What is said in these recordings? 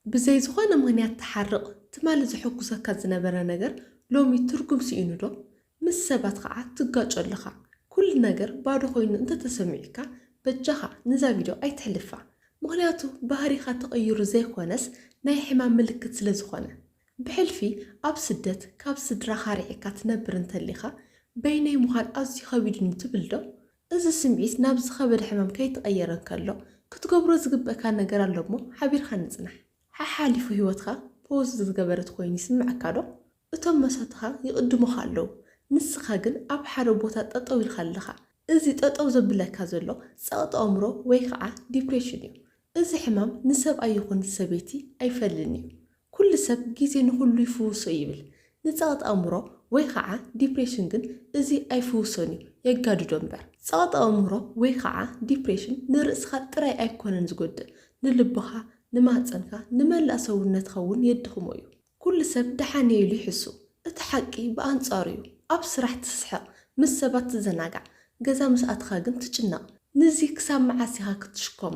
ብዘይ ዝኾነ ምኽንያት ትሓርቕ፣ ትማሊ ዘሐጉሰካ ዝነበረ ነገር ሎሚ ትርጉም ስኢኑ ዶ? ምስ ሰባት ኸዓ ትጋጮ ኣለኻ። ኩሉ ነገር ባዶ ኮይኑ እንተተሰሚዑካ፣ በጃኻ ነዛ ቪድዮ ኣይትሕልፋ። ምኽንያቱ ባህሪኻ ተቐይሩ ዘይኮነስ ናይ ሕማም ምልክት ስለ ዝኾነ። ብሕልፊ ኣብ ስደት ካብ ስድራኻ ርሒቕካ ትነብር እንተሊኻ፣ በይነይ ምዃን ኣዝዩ ከቢዱኒ ትብል ዶ? እዚ ስምዒት ናብ ዝኸበደ ሕማም ከይተቐየረ እንከሎ፣ ክትገብሮ ዝግበእካ ነገር ኣሎ እሞ ሓቢርካ ንጽናሕ። ሓሓሊፉ ህይወትካ ፖዝ ዝገበረት ኮይኑ ይስምዓካ ዶ? እቶም መሳትኻ ይቕድሙኻ ኣለዉ፣ ንስኻ ግን ኣብ ሓደ ቦታ ጠጠው ኢልካ ኣለኻ። እዚ ጠጠው ዘብለካ ዘሎ ጸቕጢ ኣእምሮ ወይ ከዓ ዲፕሬሽን እዩ። እዚ ሕማም ንሰብኣይ ይኹን ሰበይቲ ኣይፈልን እዩ። ኩሉ ሰብ ግዜ ንኹሉ ይፍውሶ ይብል። ንጸቕጢ ኣእምሮ ወይ ከዓ ዲፕሬሽን ግን እዚ ኣይፍውሶን እዩ፣ የጋድዶ እምበር። ጸቕጢ ኣእምሮ ወይ ከዓ ዲፕሬሽን ንርእስኻ ጥራይ ኣይኮነን ዝጎድእ፣ ንልብኻ፣ ንማህጸንካ፣ ንመላእ ሰውነትካ እውን የድኽሞ እዩ። ኩሉ ሰብ ደሓን እየ ኢሉ ይሕሱ። እቲ ሓቂ ብኣንጻሩ እዩ። ኣብ ስራሕ ትስሕቕ፣ ምስ ሰባት ትዘናጋዕ፣ ገዛ ምስ ኣትኻ ግን ትጭነቕ። ንዚ ክሳብ መዓስ ኢኻ ክትሽከሞ?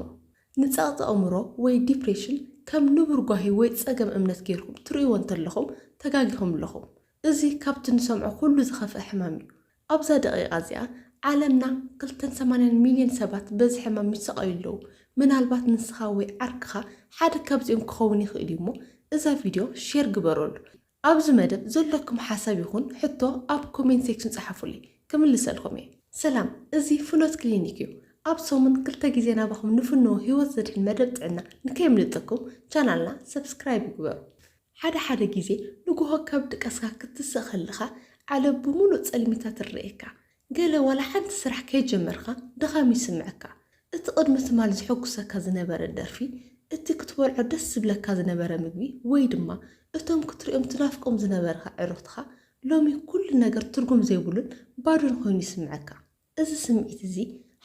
ንጸቕጢ ኣእምሮ ወይ ዲፕሬሽን ከም ንቡር ጓሂ ወይ ጸገም እምነት ጌርኩም ትርእይዎ እንተለኹም ተጋጊኹም ኣለኹም። እዚ ካብቲ ንሰምዖ ኩሉ ዝኸፍአ ሕማም እዩ። ኣብዛ ደቂቓ እዚኣ ዓለምና ክልተን ሰማንያን ሚልዮን ሰባት በዚ ሕማም ይሰቓዩ ኣለዉ። ምናልባት ንስኻ ወይ ዓርክኻ ሓደ ካብዚኦም ክኸውን ይኽእል እዩ እሞ እዛ ቪድዮ ሼር ግበረሉ። ኣብዚ መደብ ዘለኩም ሓሳብ ይኹን ሕቶ ኣብ ኮሜንት ሴክሽን ጸሓፉለይ፣ ክምልሰልኩም እየ። ሰላም፣ እዚ ፍኖት ክሊኒክ እዩ። ኣብ ሰሙን ክልተ ግዜ ናባኹም ንፍንዎ ህይወት ዘድሕን መደብ ጥዕና ንከየምልጠኩም ቻናልና ሰብስክራይብ ይግበሩ። ሓደ ሓደ ግዜ ንግሆ ካብ ድቃስካ ክትስእ ከለኻ ዓለም ብምሉእ ጸልሚታ ትረኤካ። ገለ ዋላ ሓንቲ ስራሕ ከይጀመርካ ድኻም ይስምዐካ። እቲ ቅድሚ ትማል ዘሐጉሰካ ዝነበረ ደርፊ፣ እቲ ክትበልዖ ደስ ዝብለካ ዝነበረ ምግቢ ወይ ድማ እቶም ክትሪኦም ትናፍቆም ዝነበርካ ዕሩኽትኻ ሎሚ ኩሉ ነገር ትርጉም ዘይብሉን ባዶን ኮይኑ ይስምዐካ። እዚ ስምዒት እዚ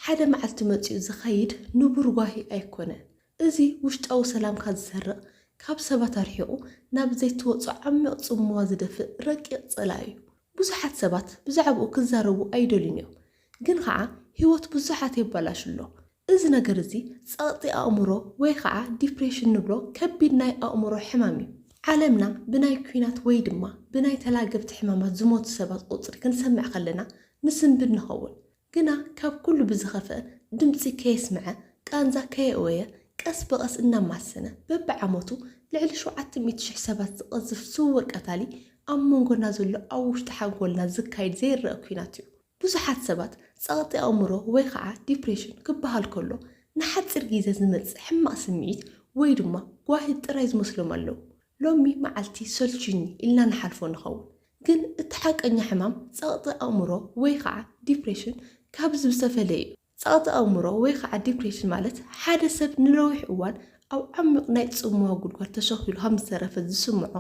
ሓደ መዓልቲ መጺኡ ዝኸይድ ንቡር ጓሂ ኣይኮነን። እዚ ውሽጣዊ ሰላምካ ዝሰርቕ፣ ካብ ሰባት ኣርሒቑ ናብ ዘይትወጾ ዓሚቕ ጽምዋ ዝደፍእ ረቂቕ ጸላኢ እዩ። ብዙሓት ሰባት ብዛዕባኡ ክዛረቡ ኣይደልዩን እዮም፣ ግን ኸዓ ህይወት ብዙሓት የባላሹ ኣሎ። እዚ ነገር እዚ ጸቕጢ ኣእምሮ ወይ ኸዓ ዲፕሬሽን ንብሎ ከቢድ ናይ ኣእምሮ ሕማም እዩ። ዓለምና ብናይ ኲናት ወይ ድማ ብናይ ተላገብቲ ሕማማት ዝሞቱ ሰባት ቁጽሪ ክንሰምዕ ከለና ንስንብድ ንኸውን። ግና ካብ ኩሉ ብዝኸፍአ፣ ድምጺ ከየስምዐ፣ ቃንዛ ከየእወየ፣ ቀስ ብቐስ እናማሰነ በብዓመቱ ልዕሊ ሸውዓተ ሚእቲ ሽሕ ሰባት ዝቐዝፍ ስውር ቀታሊ ኣብ መንጎና ዘሎ ኣብ ውሽጢ ሓንጎልና ዝካየድ ዘይረኣ ኲናት እዩ። ብዙሓት ሰባት ጸቕጢ ኣእምሮ ወይ ኸዓ ዲፕሬሽን ክበሃል ከሎ ንሓጺር ግዜ ዝመጽእ ሕማቕ ስምዒት ወይ ድማ ጓሂ ጥራይ ዝመስሎም ኣለዉ። ሎሚ መዓልቲ ሰልችዩኒ ኢልና ንሓልፎ ንኸውን። ግን እቲ ሓቀኛ ሕማም ጸቕጢ ኣእምሮ ወይ ኸዓ ዲፕሬሽን ካብዚ ዝተፈለየ እዩ። ጸቕጢ ኣእምሮ ወይ ኸዓ ዲፕሬሽን ማለት ሓደ ሰብ ንነዊሕ እዋን ኣብ ዓሚቕ ናይ ጽምዋ ጉድጓድ ተሸኺሉ ከም ዝተረፈ ዝስምዖ፣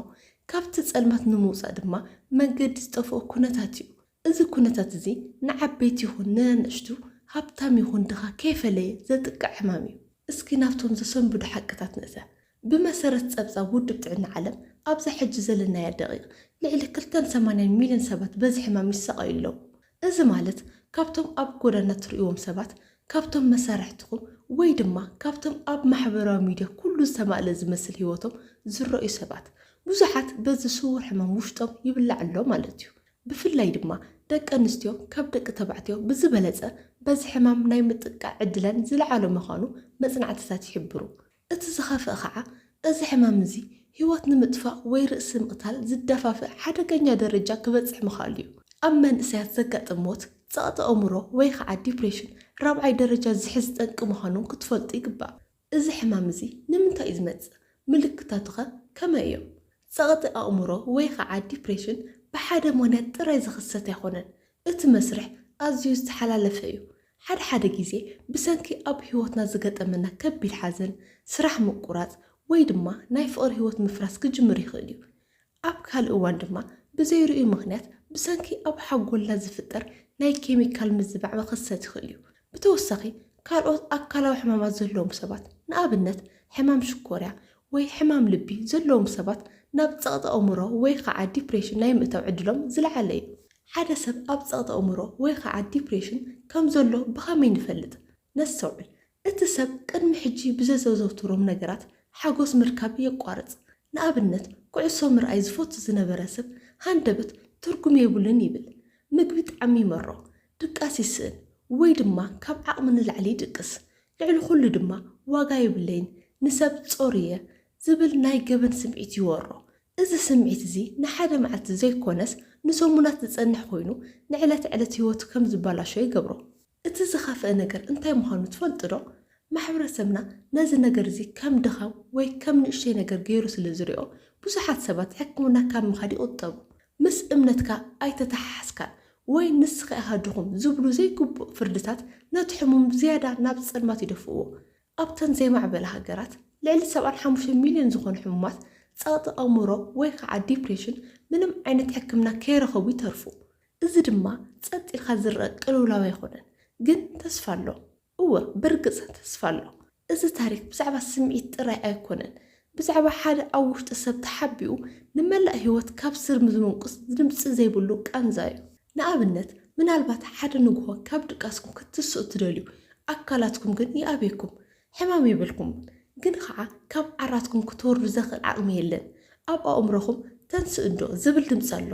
ካብቲ ጸልማት ንምውጻእ ድማ መንገዲ ዝጠፍኦ ኩነታት እዩ። እዚ ኩነታት እዚ ንዓበይቲ ይኹን ንኣናእሽቱ፣ ሃብታም ይኹን ድኻ ከይፈለየ ዘጥቅዕ ሕማም እዩ። እስኪ ናብቶም ዘሰንብዱ ሓቅታት ንእተ። ብመሰረት ጸብጻብ ውድብ ጥዕና ዓለም፣ ኣብዛ ሕጂ ዘለናያ ደቂቕ ልዕሊ ክልተን ሰማንያን ሚልዮን ሰባት በዚ ሕማም ይሰቓዩ ኣለዉ። እዚ ማለት ካብቶም ኣብ ጎዳና ትርእይዎም ሰባት፣ ካብቶም መሳርሕትኹም ወይ ድማ ካብቶም ኣብ ማሕበራዊ ሚድያ ኩሉ ዝተማእለ ዝመስል ህይወቶም ዝረኣዩ ሰባት፣ ብዙሓት በዚ ስዉር ሕማም ውሽጦም ይብላዕ ኣሎ ማለት እዩ። ብፍላይ ድማ ደቂ ኣንስትዮ ካብ ደቂ ተባዕትዮ ብዝበለጸ በዚ ሕማም ናይ ምጥቃዕ ዕድለን ዝለዓለ ምዃኑ መጽናዕትታት ይሕብሩ። እቲ ዝኸፍአ ኸዓ እዚ ሕማም እዚ ህይወት ንምጥፋእ ወይ ርእሲ ምቕታል ዝደፋፍእ ሓደገኛ ደረጃ ክበጽሕ ምኽኣሉ እዩ። ኣብ መንእሰያት ዘጋጥም ሞት ጸቕጢ ኣእምሮ ወይ ኸዓ ዲፕሬሽን ራብዓይ ደረጃ ዝሕዝ ጠንቂ ምዃኑ ክትፈልጡ ይግባእ። እዚ ሕማም እዚ ንምንታይ እዩ ዝመጽእ? ምልክታቱኸ ከመይ እዮም? ጸቕጢ ኣእምሮ ወይ ኸዓ ዲፕሬሽን ብሓደ ምኽንያት ጥራይ ዝኽሰት ኣይኮነን። እቲ መስርሕ ኣዝዩ ዝተሓላለፈ እዩ። ሓደ ሓደ ግዜ ብሰንኪ ኣብ ህይወትና ዝገጠመና ከቢድ ሓዘን፣ ስራሕ ምቁራጽ ወይ ድማ ናይ ፍቕሪ ህይወት ምፍራስ ክጅምር ይኽእል እዩ። ኣብ ካልእ እዋን ድማ ብዘይርእዩ ምኽንያት ብሰንኪ ኣብ ሓንጎልና ዝፍጠር ናይ ኬሚካል ምዝባዕ ክኽሰት ይኽእል እዩ። ብተወሳኺ ካልኦት ኣካላዊ ሕማማት ዘለዎም ሰባት፣ ንኣብነት ሕማም ሽኮርያ ወይ ሕማም ልቢ ዘለዎም ሰባት ናብ ጸቕጢ ኣእምሮ ወይ ኸዓ ዲፕሬሽን ናይ ምእታው ዕድሎም ዝለዓለ እዩ። ሓደ ሰብ ኣብ ጸቕጢ ኣእምሮ ወይ ኸዓ ዲፕሬሽን ከም ዘሎ ብኸመይ ንፈልጥ? ነስተውዕል። እቲ ሰብ ቅድሚ ሕጂ ብዘዘዘውትሮም ነገራት ሓጎስ ምርካብ የቋርጽ። ንኣብነት፣ ኩዕሶ ምርኣይ ዝፈቱ ዝነበረ ሰብ ሃንደበት ትርጉም የብሉን ይብል። ምግቢ ጣዕሚ ይመሮ፣ ድቃስ ይስእን፣ ወይ ድማ ካብ ዓቕሚ ንላዕሊ ይድቅስ። ልዕሊ ኩሉ ድማ ዋጋ የብለይን፣ ንሰብ ጾር እየ ዝብል ናይ ገበን ስምዒት ይወሮ። እዚ ስምዒት እዚ ንሓደ መዓልቲ ዘይኮነስ ንሰሙናት ዝጸንሕ ኮይኑ ንዕለት ዕለት ህይወቱ ከም ዝበላሾ ይገብሮ። እቲ ዝኸፍአ ነገር እንታይ ምዃኑ ትፈልጡ ዶ? ማሕበረሰብና ነዚ ነገር እዚ ከም ድኻም ወይ ከም ንእሽተይ ነገር ገይሩ ስለ ዝሪኦ ብዙሓት ሰባት ሕክምና ካብ ምኻድ ይቑጠቡ። ምስ እምነትካ ኣይተተሓሓዝካን ወይ ንስኻ ኢኻ ድኹም ዝብሉ ዘይግቡእ ፍርድታት ነቲ ሕሙም ዝያዳ ናብ ጸልማት ይደፍእዎ። ኣብተን ዘይማዕበላ ሃገራት ልዕሊ ሰብዓን ሓሙሽተ ሚልዮን ዝኾኑ ሕሙማት ጸቕጢ ኣእምሮ ወይ ከዓ ዲፕሬሽን ምንም ዓይነት ሕክምና ከይረኸቡ ይተርፉ። እዚ ድማ ጸጥ ኢልካ ዝረአ ቅልውላው ኣይኮነን፣ ግን ተስፋ ኣሎ። እወ፣ ብርግጽ ተስፋ ኣሎ። እዚ ታሪክ ብዛዕባ ስምዒት ጥራይ ኣይኮነን፣ ብዛዕባ ሓደ ኣብ ውሽጢ ሰብ ተሓቢኡ ንመላእ ህይወት ካብ ስር ዝምንቁስ ድምጺ ዘይብሉ ቃንዛ እዩ። ንኣብነት፣ ምናልባት ሓደ ንግሆ ካብ ድቃስኩም ክትስኡ ትደልዩ፣ ኣካላትኩም ግን ይኣብየኩም። ሕማም የብልኩም፣ ግን ኸዓ ካብ ዓራትኩም ክትወርዱ ዘኽእል ዓቕሚ የለን። ኣብ ኣእምሮኹም "ተንስእ እንዶ" ዝብል ድምፂ ኣሎ።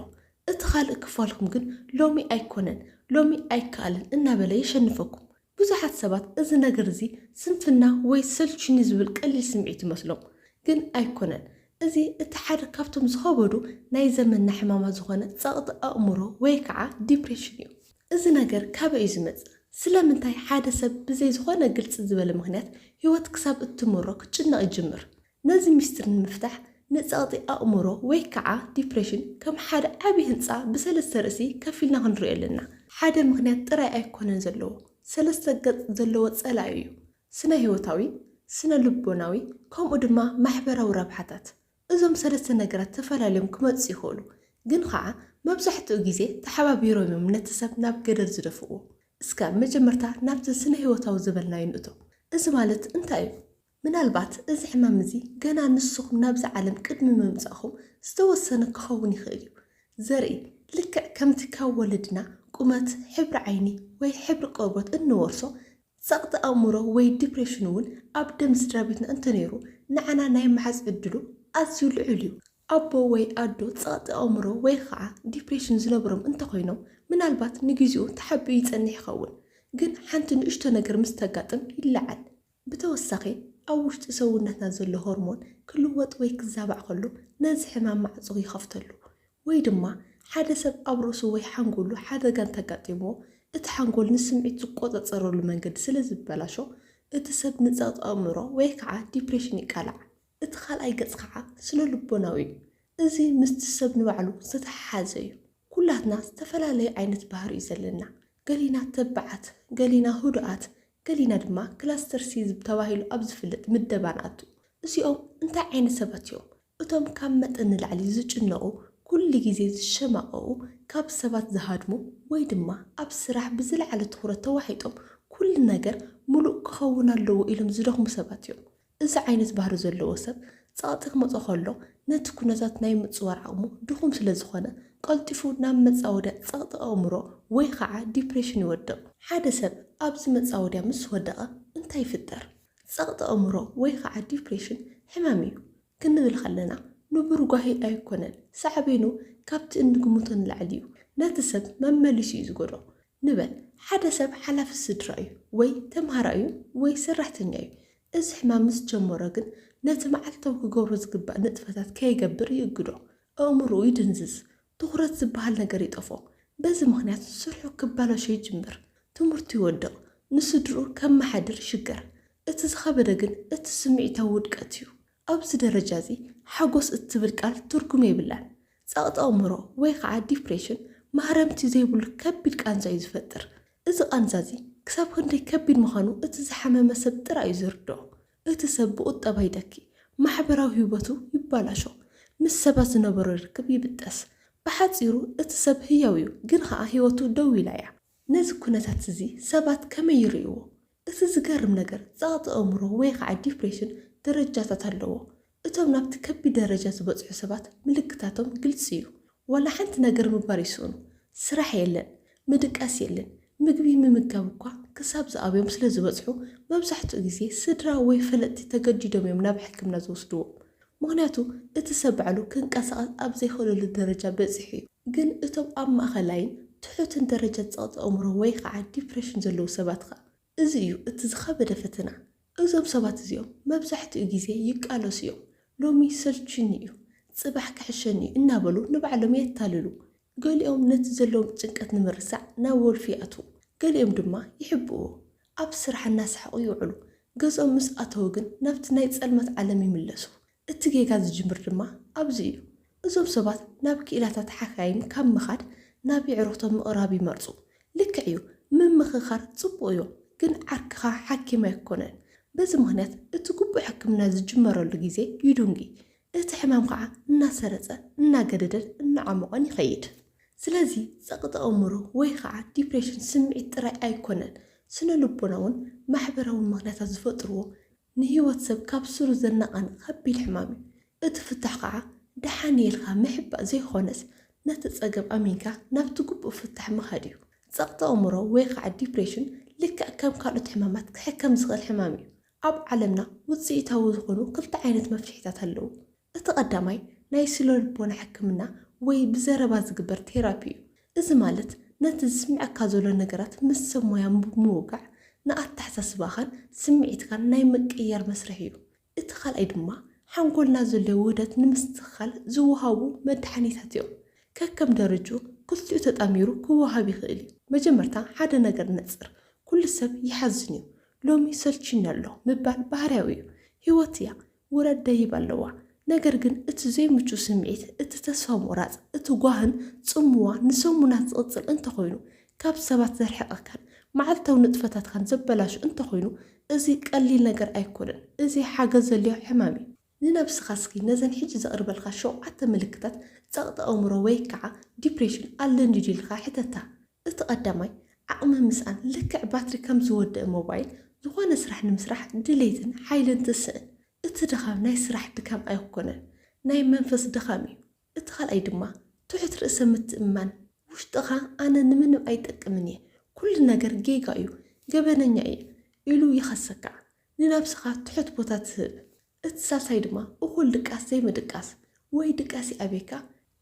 እቲ ካልእ ክፋልኩም ግን "ሎሚ ኣይኮነን፣ ሎሚ ኣይከኣልን" እናበለ የሸንፈኩም። ብዙሓት ሰባት እዚ ነገር እዚ ስንፍና ወይ ሰልችኒ ዝብል ቀሊል ስምዒት ይመስሎም፣ ግን ኣይኮነን። እዚ እቲ ሓደ ካብቶም ዝኸበዱ ናይ ዘመንና ሕማማት ዝኾነ ጸቕጢ ኣእምሮ ወይ ከዓ ዲፕሬሽን እዩ። እዚ ነገር ካበይ እዩ ዝመጽእ? ስለምንታይ ሓደ ሰብ ብዘይ ዝኾነ ግልጺ ዝበለ ምኽንያት ህይወት ክሳብ እትምሮ ክጭነቕ ይጅምር? ነዚ ሚስጥር ንምፍታሕ ንጸቕጢ ኣእምሮ ወይ ከዓ ዲፕሬሽን ከም ሓደ ዓቢ ህንጻ ብሰለስተ ርእሲ ከፊልና ክንሪኦ ኣለና። ሓደ ምኽንያት ጥራይ ኣይኮነን ዘለዎ፣ ሰለስተ ገጽ ዘለዎ ጸላኢ እዩ። ስነ ህይወታዊ፣ ስነ ልቦናዊ፣ ከምኡ ድማ ማሕበራዊ ረብሓታት። እዞም ሰለስተ ነገራት ተፈላልዮም ክመጹ ይኽእሉ፣ ግን ኸዓ መብዛሕትኡ ግዜ ተሓባቢሮም እዮም ነቲ ሰብ ናብ ገደል ዝደፍእዎ። እስከ መጀመርታ ናብቲ ስነ ህይወታዊ ዝበልናዮ ንእቶ። እዚ ማለት እንታይ እዩ? ምናልባት እዚ ሕማም እዚ ገና ንስኹም ናብዛ ዓለም ቅድሚ ምምጻእኹም ዝተወሰነ ክኸውን ይኽእል እዩ። ዘርኢ፣ ልክዕ ከምቲ ካብ ወለድና ቁመት፣ ሕብሪ ዓይኒ ወይ ሕብሪ ቆርበት እንወርሶ፣ ጸቕጢ ኣእምሮ ወይ ዲፕሬሽን እውን ኣብ ደም ስድራ ቤትና እንተነይሩ፣ ንዓና ናይ ምሓዝ ዕድሉ ኣዝዩ ልዑል እዩ። ኣቦ ወይ ኣዶ ጸቕጢ ኣእምሮ ወይ ኸዓ ዲፕሬሽን ዝነብሮም እንተኾይኖም፣ ምናልባት ንግዜኡ ተሓቢኡ ይጸንሕ ይኸውን፣ ግን ሓንቲ ንእሽቶ ነገር ምስ ተጋጥም ይለዓል። ብተወሳኺ፣ ኣብ ውሽጢ ሰውነትና ዘሎ ሆርሞን ክልወጥ ወይ ክዛባዕ ከሎ፣ ነዚ ሕማም ማዕጾ ይኸፍተሉ። ወይ ድማ፣ ሓደ ሰብ ኣብ ርእሱ ወይ ሓንጎሉ ሓደጋ እንተጋጢምዎ፣ እቲ ሓንጎል ንስምዒት ዝቆጻጸረሉ መንገዲ ስለ ዝበላሾ፣ እቲ ሰብ ንጸቕጢ ኣእምሮ ወይ ከዓ ዲፕሬሽን ይቃላዕ። እቲ ካልኣይ ገጽ ከዓ ስነ ልቦናዊ እዩ። እዚ ምስቲ ሰብ ንባዕሉ ዝተተሓሓዘ እዩ። ኩላትና ዝተፈላለዩ ዓይነት ባህሪ እዩ ዘለና። ገሊና ተባዓት፣ ገሊና ህዱኣት፣ ገሊና ድማ ክላስተር ሲ ተባሂሉ ኣብ ዝፍለጥ ምደባ ንኣቱ። እዚኦም እንታይ ዓይነት ሰባት እዮም? እቶም ካብ መጠን ንላዕሊ ዝጭነቑ፣ ኩሉ ግዜ ዝሸማቐቑ፣ ካብ ሰባት ዝሃድሙ፣ ወይ ድማ ኣብ ስራሕ ብዝለዓለ ትኹረት ተዋሒጦም ኩሉ ነገር ምሉእ ክኸውን ኣለዎ ኢሎም ዝደኽሙ ሰባት እዮም። እዚ ዓይነት ባህሪ ዘለዎ ሰብ ጸቕጢ ክመጾ ከሎ ነቲ ኩነታት ናይ ምጽዋር ዓቕሙ ድኹም ስለ ዝኾነ ቀልጢፉ ናብ መጻወድያ ጸቕጢ ኣእምሮ ወይ ኸዓ ዲፕሬሽን ይወድቕ። ሓደ ሰብ ኣብዚ መጻወድያ ምስ ወደቐ እንታይ ይፍጠር? ጸቕጢ ኣእምሮ ወይ ኸዓ ዲፕሬሽን ሕማም እዩ ክንብል ከለና ንቡር ጓሂ ኣይኮነን። ሳዕቤኑ ካብቲ እንግምቶ ንላዕሊ እዩ። ነቲ ሰብ መመሊሱ እዩ ዝጎድኦ። ንበል ሓደ ሰብ ሓላፊ ስድራ እዩ ወይ ተምሃራይ እዩ ወይ ሰራሕተኛ እዩ። እዚ ሕማም ምስ ጀመሮ ግን ነቲ መዓልታዊ ክገብሮ ዝግባእ ንጥፈታት ከይገብር ይእግዶ። ኣእምሮኡ ይድንዝዝ። ትኹረት ዝበሃል ነገር ይጠፍኦ። በዚ ምኽንያት ስርሑ ክባላሾ ይጅምር። ትምህርቱ ይወድቕ። ንስድርኡ ከመሓድር ይሽገር። እቲ ዝኸበደ ግን እቲ ስምዒታዊ ውድቀት እዩ። ኣብዚ ደረጃ እዚ ሓጎስ እትብል ቃል ትርጉም የብላን። ጸቕጢ ኣእምሮ ወይ ከዓ ዲፕሬሽን ማህረምቲ ዘይብሉ ከቢድ ቃንዛ እዩ ዝፈጥር። እዚ ቃንዛ እዚ ክሳብ ክንደይ ከቢድ ምዃኑ እቲ ዝሓመመ ሰብ ጥራይ እዩ ዝርድኦ። እቲ ሰብ ብቁጠባ ይደኪ፣ ማሕበራዊ ህይወቱ ይባላሾ፣ ምስ ሰባት ዝነበሮ ርክብ ይብጠስ። ብሓጺሩ እቲ ሰብ ህያው እዩ፣ ግን ኸኣ ህይወቱ ደው ኢላ እያ። ነዚ ኩነታት እዚ ሰባት ከመይ ይርእይዎ? እቲ ዝገርም ነገር ጸቕጢ ኣእምሮ ወይ ኸዓ ዲፕሬሽን ደረጃታት ኣለዎ። እቶም ናብቲ ከቢድ ደረጃ ዝበጽሑ ሰባት ምልክታቶም ግልጺ እዩ። ዋላ ሓንቲ ነገር ምግባር ይስእኑ። ስራሕ የለን፣ ምድቃስ የለን፣ ምግቢ ምምጋብ እኳ ክሳብ ዝኣብዮም ስለ ዝበጽሑ፣ መብዛሕትኡ ግዜ ስድራ ወይ ፈለጥቲ ተገዲዶም እዮም ናብ ሕክምና ዝወስድዎም። ምኽንያቱ፣ እቲ ሰብ ባዕሉ ክንቀሳቐስ ኣብ ዘይኽእለሉ ደረጃ በጺሑ እዩ። ግን እቶም ኣብ ማእኸላይን ትሑትን ደረጃ ጸቕጢ ኣእምሮ ወይ ከዓ ዲፕሬሽን ዘለዉ ሰባት ኸኣ፣ እዚ እዩ እቲ ዝኸበደ ፈተና። እዞም ሰባት እዚኦም መብዛሕትኡ ግዜ ይቃለሱ እዮም። "ሎሚ ሰልችኒ እዩ፣ ጽባሕ ክሕሸኒ እዩ" እናበሉ ንባዕሎም የታልሉ። ገሊኦም ነቲ ዘለዎም ጭንቀት ንምርሳዕ ናብ ወልፊ ይኣትዉ። ገሊኦም ድማ ይሕብእዎ። ኣብ ስራሕ እናሰሓቑ ይውዕሉ። ገዝኦም ምስ ኣተዉ ግን ናብቲ ናይ ጸልማት ዓለም ይምለሱ። እቲ ጌጋ ዝጅምር ድማ ኣብዚ እዩ። እዞም ሰባት ናብ ክኢላታት ሓካይም ካብ ምኻድ ናብ የዕሩኽቶም ምቕራብ ይመርጹ። ልክዕ እዩ፣ ምምኽኻር ጽቡቕ እዩ፣ ግን ዓርክኻ ሓኪም ኣይኮነን። በዚ ምኽንያት እቲ ግቡእ ሕክምና ዝጅመረሉ ግዜ ይዱንጊ። እቲ ሕማም ከዓ እናሰረጸ፣ እናገደደን እናዓሞቐን ይኸይድ። ስለዚ ጸቕጢ ኣእምሮ ወይ ከዓ ዲፕሬሽን ስምዒት ጥራይ ኣይኮነን፣ ስነ ልቦናውን ማሕበራውን ምኽንያታት ዝፈጥርዎ ንህይወት ሰብ ካብ ስሩ ዘነቓንቕ ከቢድ ሕማም እዩ። እቲ ፍታሕ ከዓ ደሓን እየ ኢልካ ምሕባእ ዘይኮነስ፣ ነቲ ጸገም ኣሚንካ ናብቲ ግቡእ ፍታሕ ምኻድ እዩ። ጸቕጢ ኣእምሮ ወይ ከዓ ዲፕሬሽን ልክዕ ከም ካልኦት ሕማማት ክሕከም ዝኽእል ሕማም እዩ። ኣብ ዓለምና ውጽኢታዊ ዝኾኑ ክልተ ዓይነት መፍትሒታት ኣለዉ። እቲ ቀዳማይ ናይ ስነ ልቦና ሕክምና ወይ ብዘረባ ዝግበር ቴራፒ እዩ። እዚ ማለት ነቲ ዝስምዐካ ዘሎ ነገራት ምስ ሰብ ሞያ ብምውጋዕ ንኣተሓሳስባኻን ስምዒትካን ናይ ምቅይያር መስርሕ እዩ። እቲ ካልኣይ ድማ ሓንጎልና ዘሎ ውህደት ንምስትኽኻል ዝወሃቡ መድሓኒታት እዮም። ከከም ደረጅኡ ክልቲኡ ተጣሚሩ ክወሃብ ይኽእል እዩ። መጀመርታ ሓደ ነገር ነጽር። ኩሉ ሰብ ይሓዝን እዩ። "ሎሚ ሰልችኒ ኣሎ" ምባል ባህርያዊ እዩ። ህይወት እያ፣ ውረድ ደይብ ኣለዋ። ነገር ግን እቲ ዘይምቹ ስምዒት፣ እቲ ተስፋ ምቑራጽ፣ እቲ ጓህን ጽምዋ ንሰሙናት ዝቕጽል እንተኾይኑ፣ ካብ ሰባት ዘርሕቐካን መዓልታዊ ንጥፈታትካን ዘበላሹ እንተኾይኑ፣ እዚ ቀሊል ነገር ኣይኮነን። እዚ ሓገዝ ዘድልዮ ሕማም እዩ። ንነብስኻ እስኪ ነዘን ሕጂ ዘቕርበልካ ሸውዓተ ምልክታት ጸቕጢ ኣእምሮ ወይ ከዓ ዲፕሬሽን ኣለኒ ድዩ ኢልካ ሕተታ። እቲ ቀዳማይ፣ ዓቕሚ ምስኣን። ልክዕ ባትሪ ከም ዝወደአ ሞባይል፣ ዝኾነ ስራሕ ንምስራሕ ድሌትን ሓይልን ትስእን። እቲ ድኻም ናይ ስራሕ ድካም ኣይኮነን፣ ናይ መንፈስ ድኻም እዩ። እቲ ካልኣይ ድማ ትሑት ርእሰ ምትእምማን። ውሽጥኻ "ኣነ ንምንም ኣይጠቅምን እየ፣ ኩሉ ነገር ጌጋ እዩ፣ ገበነኛ እየ" ኢሉ ይኸሰካ። ንነብስኻ ትሑት ቦታ ትህብ። እቲ ሳልሳይ ድማ እኹል ድቃስ ዘይምድቃስ ወይ ድቃስ ይኣብየካ።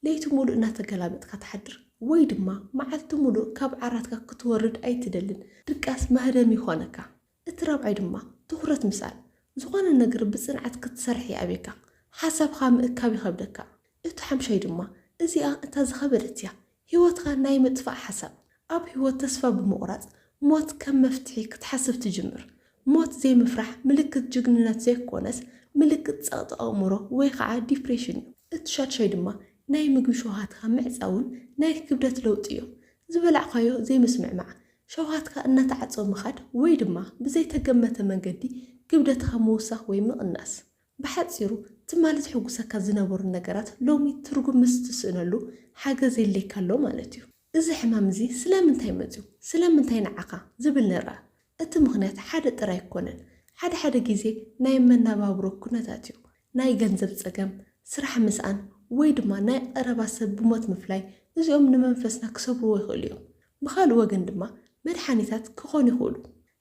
ለይቲ ሙሉእ እናተገላበጥካ ትሓድር ወይ ድማ መዓልቲ ሙሉእ ካብ ዓራትካ ክትወርድ ኣይትደልን። ድቃስ መህደሚ ይኾነካ። እቲ ራብዓይ ድማ ትኹረት ምስኣን። ዝኾነ ነገር ብጽንዓት ክትሰርሕ ይኣብየካ። ሓሳብኻ ምእካብ ይኸብደካ። እቲ ሓምሻይ ድማ፣ እዚኣ እታ ዝኸበደት እያ፣ ህይወትካ ናይ ምጥፋእ ሓሳብ። ኣብ ህይወት ተስፋ ብምቑራጽ፣ ሞት ከም መፍትሒ ክትሓስብ ትጅምር። ሞት ዘይምፍራሕ ምልክት ጅግንነት ዘይኮነስ፣ ምልክት ጸቕጢ ኣእምሮ ወይ ኸዓ ዲፕሬሽን እዩ። እቲ ሻድሻይ ድማ፣ ናይ ምግቢ ሸውሃትካ ምዕጻውን ናይ ክብደት ለውጢ እዮም። ዝበላዕካዮ ዘይምስምዕማዕ፣ ሸውሃትካ እናተዓጸወ ምኻድ ወይ ድማ ብዘይተገመተ መንገዲ ክብደትካ ምውሳኽ ወይ ምቕናስ። ብሓጺሩ፣ ትማሊ ዘሐጉሰካ ዝነበሩ ነገራት ሎሚ ትርጉም ምስ ትስእነሉ፣ ሓገዝ የድልየካ ኣሎ ማለት እዩ። እዚ ሕማም እዚ ስለምንታይ መጺኡ? ስለምንታይ ንዓኻ? ዝብል ንርኣ። እቲ ምኽንያት ሓደ ጥራይ ኣይኮነን። ሓደ ሓደ ግዜ ናይ መነባብሮ ኩነታት እዩ። ናይ ገንዘብ ጸገም፣ ስራሕ ምስኣን፣ ወይ ድማ ናይ ቀረባ ሰብ ብሞት ምፍላይ፣ እዚኦም ንመንፈስና ክሰብርዎ ይኽእሉ እዮም። ብኻልእ ወገን ድማ መድሓኒታት ክኾኑ ይኽእሉ።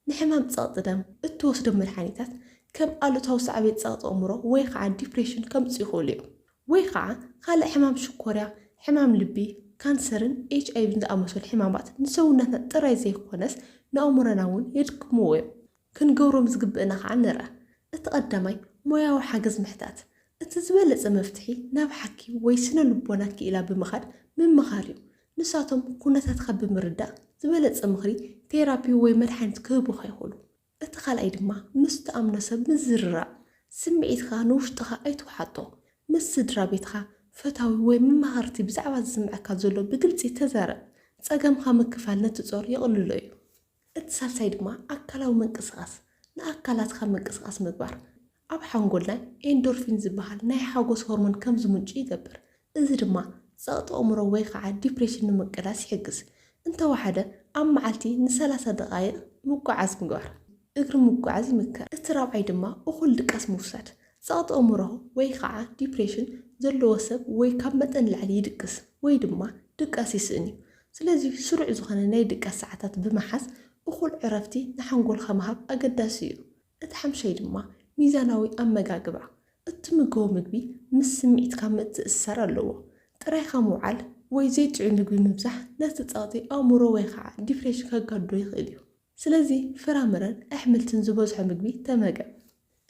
ንሕማም ጸቕጢ ደም እትወስዶም መድሓኒታት ከም ኣሉታዊ ሳዕቤን ጸቕጢ ኣእምሮ ወይ ከዓ ዲፕሬሽን ከምጽኡ ይኽእሉ እዮም። ወይ ከዓ ካልእ ሕማም ሽኮርያ፣ ሕማም ልቢ፣ ካንሰርን ኤች ኣይ ቪን ዝኣመሰሉ ሕማማት ንሰውነትና ጥራይ ዘይኮነስ ንኣእምሮና እውን የድክምዎ እዮም። ክንገብሮም ዝግብእና ከዓ ንርኣ። እቲ ቀዳማይ ሞያዊ ሓገዝ ምሕታት። እቲ ዝበለጸ መፍትሒ ናብ ሓኪም ወይ ስነ ልቦና ክኢላ ብምኻድ ምምኻር እዩ። ንሳቶም ኩነታትካ ብምርዳእ ዝበለጸ ምኽሪ፣ ቴራፒ ወይ መድሓኒት ክህቡኻ ይኽእሉ። እቲ ካልኣይ ድማ ምስ ትኣምኖ ሰብ ምዝርራብ። ስምዒትካ ንውሽጥኻ ኣይትውሓጦ። ምስ ስድራ ቤትካ፣ ፈታዊ ወይ መማኸርቲ ብዛዕባ ዝስምዐካ ዘሎ ብግልጺ ተዛረብ። ጸገምካ ምክፋል ነቲ ጾር የቕልሎ እዩ። እቲ ሳልሳይ ድማ ኣካላዊ ምንቅስቓስ። ንኣካላትካ ምንቅስቓስ ምግባር ኣብ ሓንጎልና ኤንዶርፊን ዝበሃል ናይ ሓጎስ ሆርሞን ከም ዝምንጩ ይገብር። እዚ ድማ ጸቕጢ ኣእምሮ ወይ ከዓ ዲፕሬሽን ንምቅላስ ይሕግዝ። እንተወሓደ ኣብ መዓልቲ ንሰላሳ ደቓይቕ ምጉዓዝ ምግባር። እግሪ ምጉዓዝ ይምከር። እቲ ራብዓይ ድማ እኹል ድቃስ ምውሳድ። ጸቕጢ ኣእምሮ ወይ ከዓ ዲፕሬሽን ዘለዎ ሰብ ወይ ካብ መጠን ንላዕሊ ይድቅስ ወይ ድማ ድቃስ ይስእን እዩ። ስለዚ ስሩዕ ዝኾነ ናይ ድቃስ ሰዓታት ብምሓዝ እኹል ዕረፍቲ ንሓንጎልካ ምሃብ ኣገዳሲ እዩ። እቲ ሓምሻይ ድማ ሚዛናዊ ኣመጋግባ። እትምገቦ ምግቢ ምስ ስምዒትካ ምትእስሳር ኣለዎ። ጥራይካ ምውዓል ወይ ዘይጥዑይ ምግቢ ምብዛሕ ነቲ ጸቕጢ ኣእምሮ ወይ ከዓ ዲፕሬሽን ከጋድዶ ይኽእል እዩ። ስለዚ ፍራምረን ኣሕምልትን ዝበዝሖ ምግቢ ተመገብ።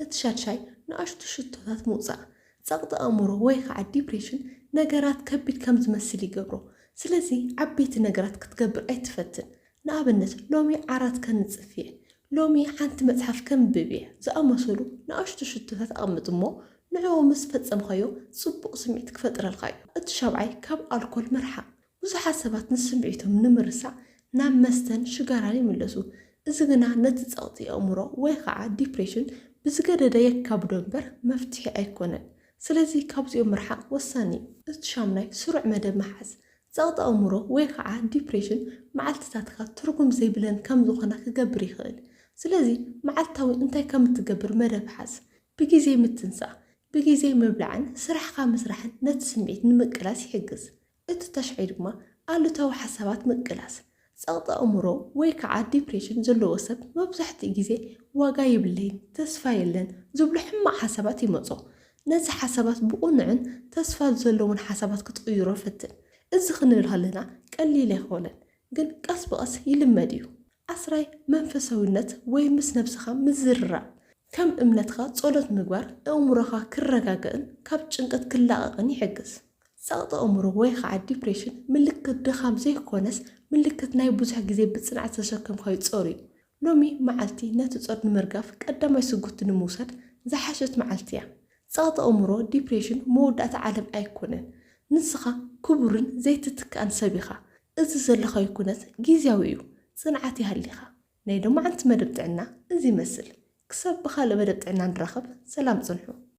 እቲ ሻድሻይ ንኣሽቱ ሽቶታት ምውጻእ። ጸቕጢ ኣእምሮ ወይ ከዓ ዲፕሬሽን ነገራት ከቢድ ከም ዝመስል ይገብሮ። ስለዚ ዓበይቲ ነገራት ክትገብር ኣይትፈትን። ንኣብነት ሎሚ ዓራት ከንጽፍ እየ፣ ሎሚ ሓንቲ መጽሓፍ ከንብብ እየ ዝኣመሰሉ ንኣሽቱ ሽቶታት ኣቕምጥ እሞ ንዕኡ ምስ ፈጸምካዮ ጽቡቕ ስምዒት ክፈጥረልካ እዩ። እቲ ሻብዓይ ካብ ኣልኮል ምርሓቕ። ብዙሓት ሰባት ንስምዒቶም ንምርሳዕ ናብ መስተን ሽጋራን ይምለሱ። እዚ ግና ነቲ ጸቕጢ ኣእምሮ ወይ ከዓ ዲፕሬሽን ብዝገደደ የካብዶ እምበር መፍትሒ ኣይኮነን። ስለዚ ካብዚኦም ምርሓቕ ወሳኒ እዩ። እቲ ሻምናይ ስሩዕ መደብ ምሓዝ። ጸቕጢ ኣእምሮ ወይ ከዓ ዲፕሬሽን መዓልትታትካ ትርጉም ዘይብለን ከም ዝኾና ክገብር ይኽእል። ስለዚ መዓልታዊ እንታይ ከም እትገብር መደብ ሓዝ። ብግዜ ምትንሳእ፣ ብግዜ ምብላዕን ስራሕካ ምስራሕን ነቲ ስምዒት ንምቅላስ ይሕግዝ። እቲ ተሽዓይ ድማ ኣሉታዊ ሓሳባት ምቅላስ። ጸቕጢ ኣእምሮ ወይ ከዓ ዲፕሬሽን ዘለዎ ሰብ መብዛሕትኡ ግዜ ዋጋ የብለይን፣ ተስፋ የለን ዝብሉ ሕማቕ ሓሳባት ይመጾ። ነዚ ሓሳባት ብቕኑዕን ተስፋ ዘለዎን ሓሳባት ክትቕይሮ ፈትን። እዚ ክንብል ከለና ቀሊል ኣይኮነን፣ ግን ቀስ ብቐስ ይልመድ እዩ። ዓስራይ መንፈሳዊነት ወይ ምስ ነብስኻ ምዝርራብ። ከም እምነትካ ጸሎት ምግባር ኣእምሮኻ ክረጋገእን ካብ ጭንቀት ክላቐቕን ይሕግዝ። ጸቕጢ ኣእምሮ ወይ ከዓ ዲፕሬሽን ምልክት ድኻም ዘይኮነስ ምልክት ናይ ብዙሕ ግዜ ብጽንዓት ዝተሸከምካዮ ጾር እዩ። ሎሚ መዓልቲ ነቲ ጾር ንምርጋፍ ቀዳማይ ስጉምቲ ንምውሳድ ዝሓሸት መዓልቲ እያ። ጸቕጢ ኣእምሮ ዲፕሬሽን መወዳእታ ዓለም ኣይኮነን። ንስኻ ክቡርን ዘይትትካእን ሰብ ኢኻ። እዚ ዘለኻዮ ኩነት ግዝያዊ እዩ። ጽንዓት ይሃልኻ። ናይ ሎማዓንቲ መደብ ጥዕና እዚ ይመስል። ክሳብ ብኻልእ መደብ ጥዕና ንራኸብ፣ ሰላም ጽንሑ።